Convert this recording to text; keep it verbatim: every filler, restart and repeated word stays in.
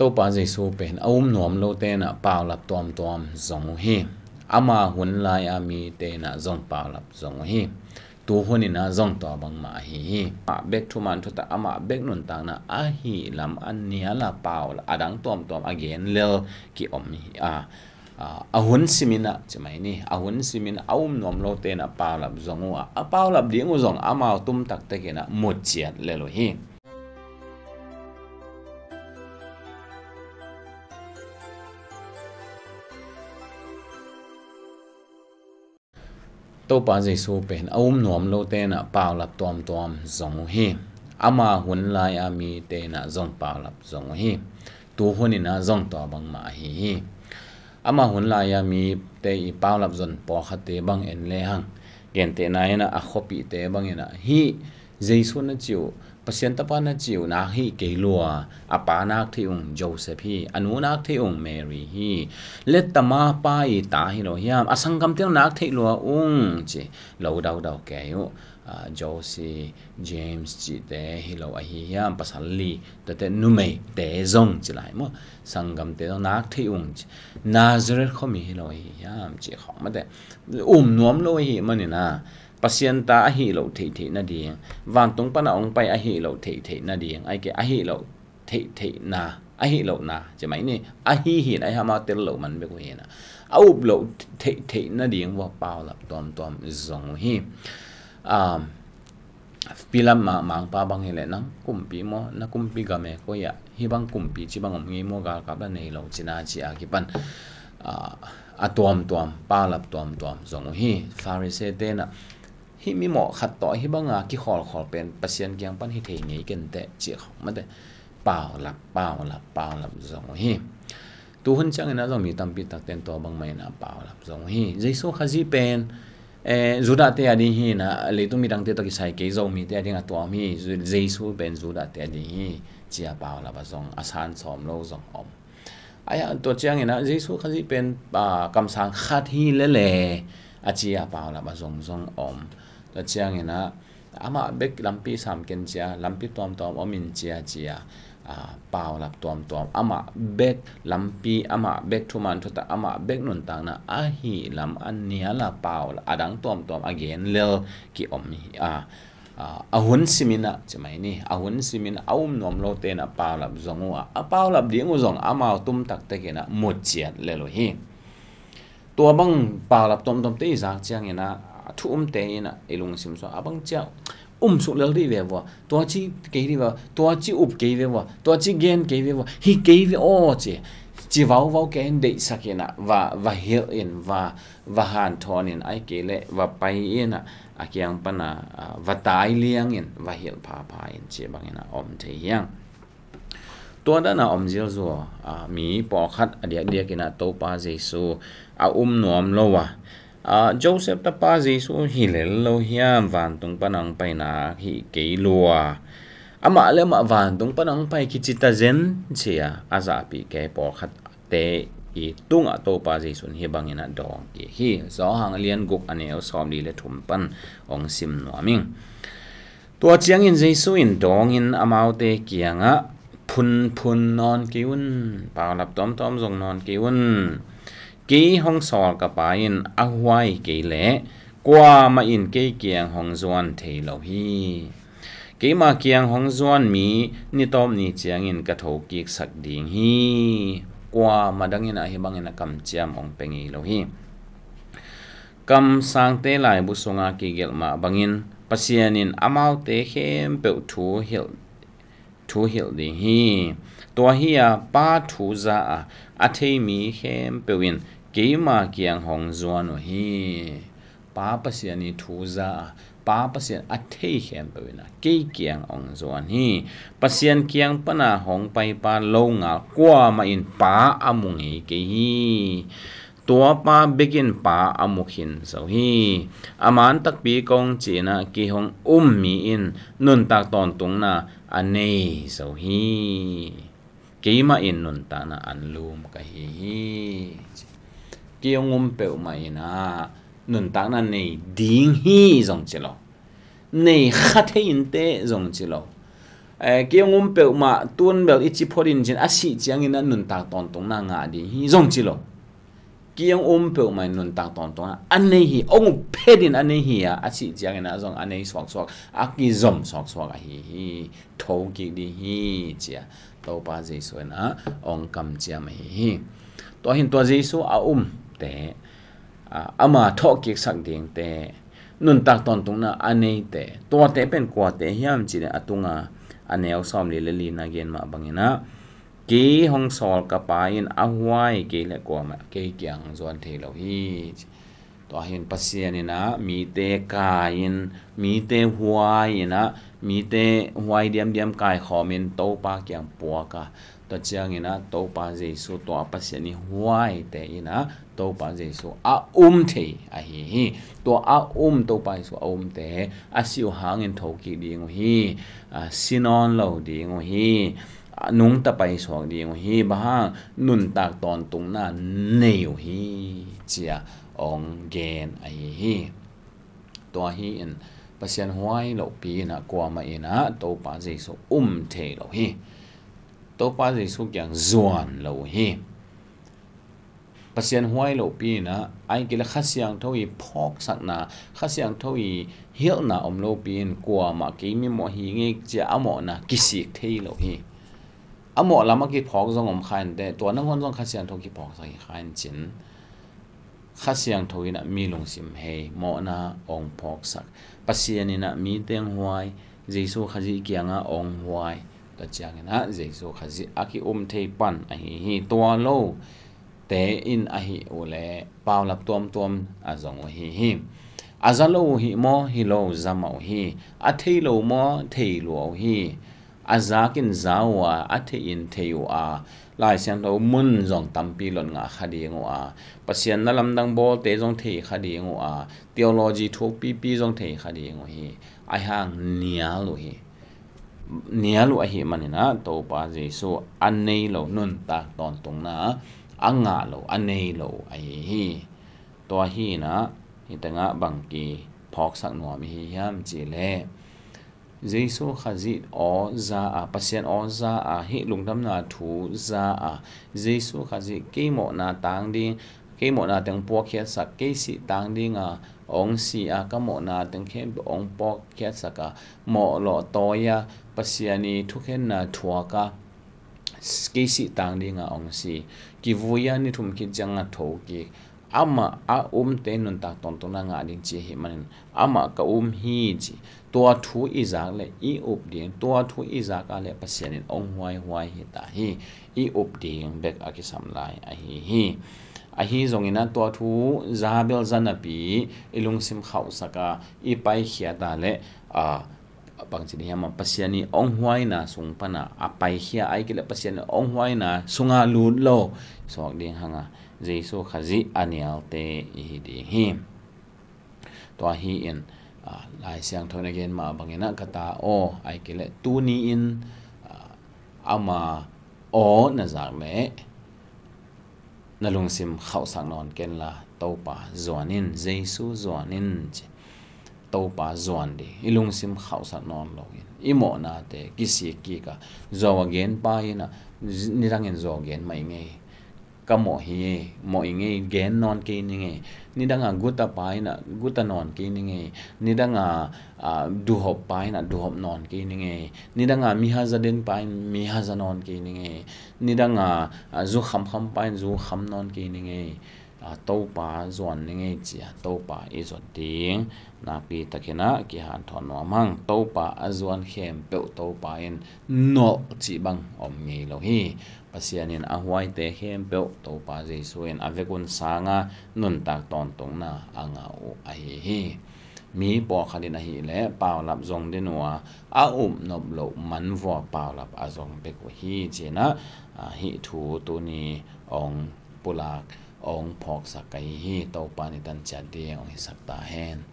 Topa Jesu pen a um nuam lote in ah paulap tuamtuam zong uh hi. Ama hun lai-a mite in ah zong paulap zong uh hi. Tu hun in ah zong tua bangmah ahi hi. Amah bek thuman thutak, amah bek nuntakna ahi lam a nial a paulap, a dang tuamtuam a gen lel ki-om hi a, a, a hun simin ah ci mai ni, a hun simin a um nuam lote in ah paulap zong uh a, a paulap ding uh zong amau tumtak tekin ah mutciat lel uh hi. Topa Jesu pen a um nuam lote in ah paulap tuamtuam zong uh hi. Ama hun lai-a mite in ah zong paulap zong uh hi. Tu hun in ah zong tua bangmah ahi hi. Ama hun lai-a mite i paulap zon pawlkhatte bang en lehang, gentehna in ah a khuapihte bang in ah, hih Jesu na ci uh, Pasian tapa na ci uh nak hi kei lua, a pa nak theih ung Joseph hi, a nu nak theih ung Mary hi. Leh tama pa i ta hi lo hiam, a sanggamte nak theih lua ung ci lo daudau kei uh. A, Josie, James cihte hi lo ahi hiam, pasal li, tate numeite zong ci lai maw. Sanggamte zong nak theih ung ci. Nazareth khuami hi lo ahi hiam ci khawng mate. Um nuam lo ahi manin ah, Pasian ta ahi loh theihtheih nading, vantung pan a hong pai ahi loh theihtheih nading, ahih kei leh ahi loh theihtheihna, ahi lohna ci mai ni, ahi hi in, ahi hama tel loh man bek uh hi in ah, a up loh theihtheih nading uh a paulap tuamtuam zong uh hi. Um, Pilat mah mangpa bang hi leh, nang kumpi maw, na kumpi gam e, koi ah, hih bang kumpi ci bang om ngei maw, galkap la nei lo cihna ci a kipan, a, a tuamtuam, paulap tuamtuam zong uh hi. Pharisee-te in ah, hih mi mawh khat tawh hih banga kikhawlkhawl pen Pasian kiang pan hi thei ngei kenteh ci khawng mate. Paulap, paulap, paulap zong uh hi. Tu hun ciangin ah zong mi tampi takte in tua bangmah in ah paulap zong uh hi. Jesu Khazih pen, eh, Judah-te a ding hi in ah, leitung midangte tawh kisai kei, Zomite a ding a tuam hi. Jesu pen Judah-te a ding hi ci a paulap a zong, a san sawm lo zong om. Ahi a, tua ciangin ah Jesu Khazih pen, a, kamsang khat hi lele a ci a paulap a zong zong om. Tua ciangin ah amah bek lampi sam ken ci a, lampi tuamtuam om in ci a, ci a, a, paulap tuamtuam, amah bek lampi, amah bek thuman thutak, amah bek nuntakna ahi lam a nial a paulap, a dang tuamtuam a gen lel ki-om hi a, a, a hun simin ah ci mai ni, a hun simin a um nuam lote in ah paulap zong uh a, a paulap ding uh zong amau tumtak tekin ah mutciat lel uh hi. Tua bang paulap tuamtuamte i zak ciangin ah, a thu umte in ah i lungsim sung a bang ciang um suk lel dih ve vua, tua ci kei dih vua, tua ci up kei ve vua, tua ci gen kei ve vua, hi kei ve aw ci, ci vauvau kei in deihsak in ah, va, va hilh in, va, va hanthawn in, ahih kei leh va pai in ah, a kiang pan ah, a, va tai liang in, va hilh phapha in ci bangin ah om thei hi hang. Tua dan a om zialzua, a, mi pawlkhat a diakdiak in ah Topa Jesu a um nuam lo a, a, Joseph tapa Jesu hi lel lo hiam, vantung pan a hong paina hi kei lua, amah le amah vantung pan a hong pai kici ta zen ci a, a zahpih kei pawlkhatte i tungah Topa Jesu in hih bangin ah dawng kik hi. Johan a lian guk, a neu sawmli le thum pan hong sim nuam ing. Tua ciangin Jesu in dawngin amaute kiangah, phunphun nawn kei un, paulap tuamtuam zong nawn kei un. Kei hong sawl ka Pa in a huai kei leh kuamah in kei kiang hong zuan thei lo hi. Keima kiang hong zuan mi ni tawp ni ciangin ka thokiksak ding hi. Kuamah dangin ah hih bangin a kamciam hong pia ngei lo hi. Kamsangte laibu sunga kigelh mah bangin Pasian in amaute khempeuh thu hilh, thu hilh ding hi. Tua hi a, Pa thu za a, a thei mi khempeuh in keima kiang hong zuan uh hi. Pa Pasian i thu za a, Pa Pasian a thei khempeuh in ah kei kiang hong zuan hi. Pasian kiang pan a hong paipa longal kuamah in Pa a mu ngei kei hi. Tua pa bek in Pa a mu khin zo hi. A man takpi kong ci in ah kei hong um mi in nuntak tawntungna a nei zo hi. Keimah in nuntakna anlum ka hi hi. Kei hong um peuhmah in ah nuntakna nei ding hi zong ci lo, nei kha thei inteh zong ci lo, eh, kei hong um peuhmah tun bel i ci phot in cin a sih ciangin a nuntak tawntungna ngah ding hi zong ci lo. Kei hong um peuhmah in nuntak tawntungna a nei hi, hong up phet in a nei hi a, a sih ciangin a zong a nei suaksuak, a kizom suaksuak ahi hi, tho kik ding hi ci a Topa Jesu in a hong kamciam ahi hi. Tua hin tua Jesu a umte, a, ama thawhkiksak dingte, nuntak tawntungna a neite, tuate pen kuate hiam cih leh a tunga a neu sawmli le lina gen mah bangin a, kei hong sawl ka Pa in a huai kei le kuamah kei kiang hong zuan thei lo hi. Tua hin Pasian in a mite kai in, mite huai in a, mite huai diamdiam kaikhawm in Topa kiang puak a, tua ciangin a Topa Jesu tua Pasian i huaite in a Topa Jesu a um thei ahi hi. Tua a um, Topa Jesu a umte a si uh hangin tho kik ding uh hi. A, si nawn lo ding uh hi. A, nungta paisuak ding uh hi. Bang hang, nuntak tawntungna nei uh hi ci a hong gen ahi hi. Tua hi in Pasian huai lohpi in a kuamah in a Topa Jesu um thei lo hi. Topa Jesu kiang zuan lo uh hi. Pasian huai lohpi in a, ahih kei leh Kha Siangtho i phawksakna, Kha Siangtho i hilhna om lopi in kuamah kei mi mawh hi ngei ci a a mawhna kisik thei lo hi. A mawh lam a kiphawk zong om kha inteh, tua nangawn zong Kha Siangtho kiphawksak hi kha in cin, Kha Siangtho in a mi lungsim hei mawhna hong phawksak. Pasian in a mite hong huai, Jesu Khazih kiangah hong huai. Tua ciangin a Jesu Khazih a ki-um thei pan ahi hi. Tua lote in ahih uh leh paulap tuamtuam a zong uh hi hi. A za lo uh hi maw, hi lo za mah uh hi. A thei lo maw, thei lua uh hi. A zak in za uh a, a thei in thei uh a, Lai Siangtho mun zong tampi lot ngah kha ding uh a, Pasian na lamdang bawlte zong thei kha ding uh a, theology thukpipi zong thei kha ding uh hi. Ahi hang nial uh hi. Nial uh ahih manin a Topa Jesu a nei lo nuntak tawntungna a ngah lo, a nei lo ahi hi. Tua hi in a, hi tengah bang kiphawksak nuam i hi hiam cih leh, Jesu Khazih aw za a, Pasian aw za a, hih lungdamna thu za a, Jesu Khazih kei mawhna tang ding, kei mawhna teng puakkhiatsak, kei sih tang ding a hong si a, ka mawhna teng khempeuh hong puakkhiatsak a, mawh lawh tawi a, Pasian i thukhenna thuak a, kei sih tang ding a hong si, kivui a ni thum khit ciang a tho kik, amah a umte nuntak tawntungna ngah ding ci ahih manin, amah ka um hi ci. Tua thu i zak leh i up ding, tua thu i zak a leh Pasian in hong huaihuai hi ta hi. I up ding bek a kisam lai ahi hi. Ahi zongin a tua thu za bel za napi i lungsim khauhsak a, i paikhiat a leh, a, bangci ding hiam a, Pasian i hong huaina sung pan a, a paikhia, ahih kei leh Pasian i hong huaina sungah lut lo suak ding hang a, Jesu Khazih a nialte i hi ding hi. Tua hi in, a, Lai Siangtho in a gen mah bangin a, ka ta aw, ahih kei leh tuni in, a, ama aw na zak leh na lungsim khauhsak nawn ken la, Topa zuan in, Jesu zuan in ci. Topa zuan ding i lungsim khauhsak nawn lo in, i mawhnate kisik kik a, zuau a gen pa in a, nidangin zuau gen mah i ngei. Ka mawh hi, mawh i ngei, gen nawn kei ni ngei. Nidang a guta pa in a, guta nawn kei ni ngei. Nidang a, a, duhop pa in a, duhop nawn kei ni ngei. Nidang a mihaza den pa in mihaza nawn kei ni ngei. Nidang a, a, zu khamkham pa in zu kham nawn kei ni ngei. A, Topa zuan ni ngei ci a, Topa i zuat ding nakpi takin a kihanthawn nuam hang. Topa a zuan khempeuh Topa in nolh cih bang om ngei lo hi. Pasian in a huaite khempeuh Topa Jesu in a vekun sang a nuntak tawntungna a ngah uh ahi hi. Mi pawlkhat in ahih leh paulap zong den uh a, a upnop loh man vua paulap a zong bek uh hi ci in a, a, hih thu tuni hong pulak, hong phawksak ka hi hi. Topa in i tan ciat ding hong hisak ta hen.